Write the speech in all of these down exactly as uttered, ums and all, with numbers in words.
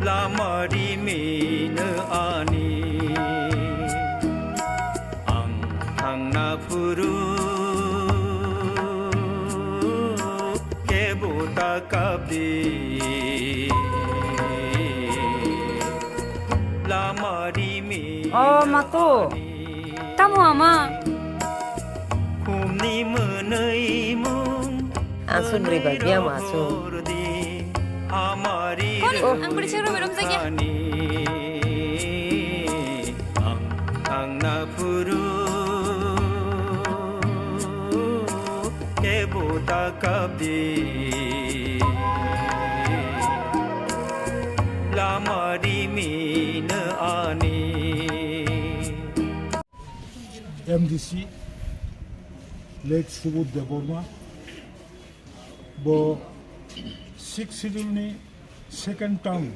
Lama rimino ani, ang thangna phuru kebo ta kapdi. Lama rimi. O matu. Tamo ama? Khumni mwnwi mung. Aswk bwrwi bai biyang ma aswk. Kono, ang bwrwi chwng romwi romjakya. Ang, ang na phuru kebo ta kapdi. Lama rimino ani. M D C, late Subodh Debbarma, bo Sixth Schedule ni second term,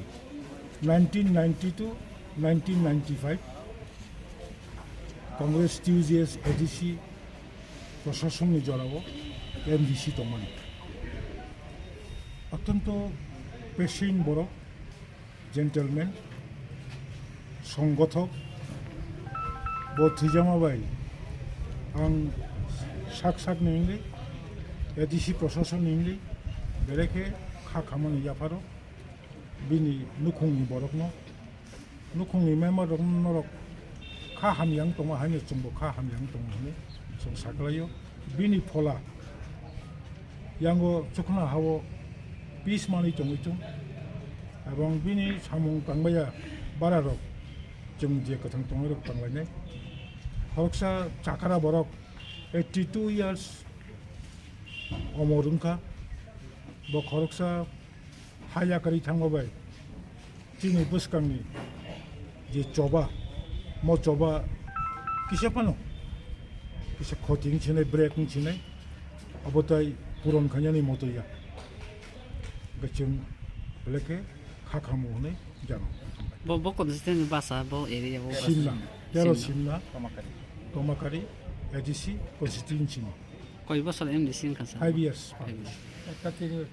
nineteen ninety-two, nineteen ninety-five, Congress T U J S A D C prosasong ni jorao M D C tongmani. Attonto patient borok, gentleman, songgothok, bo thwijama bai ang sak sak ni wngwi, A D C prosasong ni wngwi, belai khe kha khamani yapharo, bini nukhungni borokno, nukhungni member rokno norok kha hamya wng tongma haino chwngbo kha hamya wng tongo hwnwi chwng saklaio. Bini phola yango chukhna hao peace manwi tongwi chwng, ebong bini samung tangbaiya bara rok chwng je kwthang tongnai rok tanglainai. Khoroksa chakra borok eighty two years omor wngkha, bo khoroksa ha yakarwi thangma bai chini bwskangni je choba, mo choba kisa phano kisa khoti wng sinai, break wng sinai, abo tai puron khainani moto ya. Hwnkhe chwng belai khe kha khamu hwnwi jano. Bo, bo constituency basa, bo area o basa. Simna, tero Simna. Simna, Tomakari. Tomakari, A D C constituency ni. Koi bosor M D C wngkha sa? Five years. Five years. Ekta tenure.